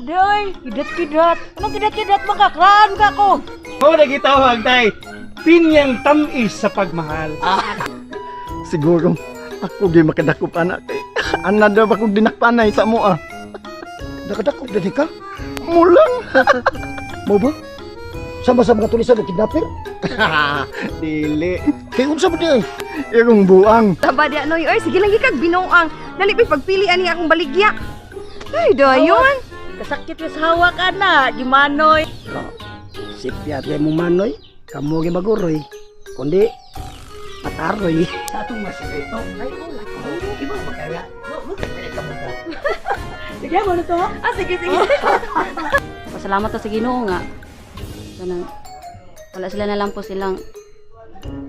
Day, kidat-kidat. Anong kidat-kidat mo ka? Kraan ka ko. Mo na gitawag tay. Pinyang tamis sa pagmahal. Siguro, ako gyud makadakop ana kay ana daw akong dinakpanay sa moa. Nakadakop na di ka? Mulang. Mo ba? Sama sa mga tulisan o kidnapper? Dili. Kay unsa ba di ay? Irong buang. Taba di anoy, oy, sige lang gikag binuang. Dali pa'y pagpili ani akong baligya. Ay, dayon. Kasakit ka sa hawak ana, gimanoy. Sipyat kay mo manoy, kamo gyud maguroy. Kundi pataroy. Sa atong masikreto, ay wala. Iba ba kaya? Sige mo na to. Ah, sige, sige. Pasalamat ta sa Ginoo nga. Kanang wala sila na lang po silang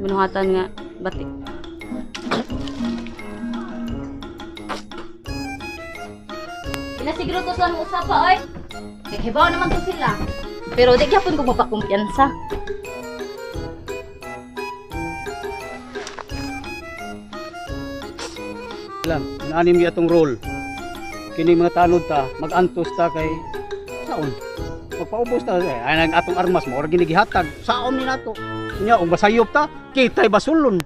binuhatan nga bati. Pinasiguro to sila ng usapa oy. Kay hibaw naman to sila. Pero di gyapon ko mapakumpiyansa. Lang, anim gyud atong role. Kini mga tanod ta, magantos ta kay saon. Magpaubos ta eh, ay ang atong armas mo gini gihatag. Saon ni nato. Nya ug basayop ta, kitay basulon.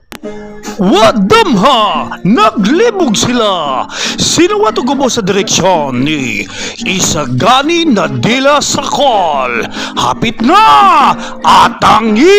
Wadamha! Naglibog sila! Sino wato gumo sa direksyon ni Isagani Nadila Sakol? Hapit na! Atangi!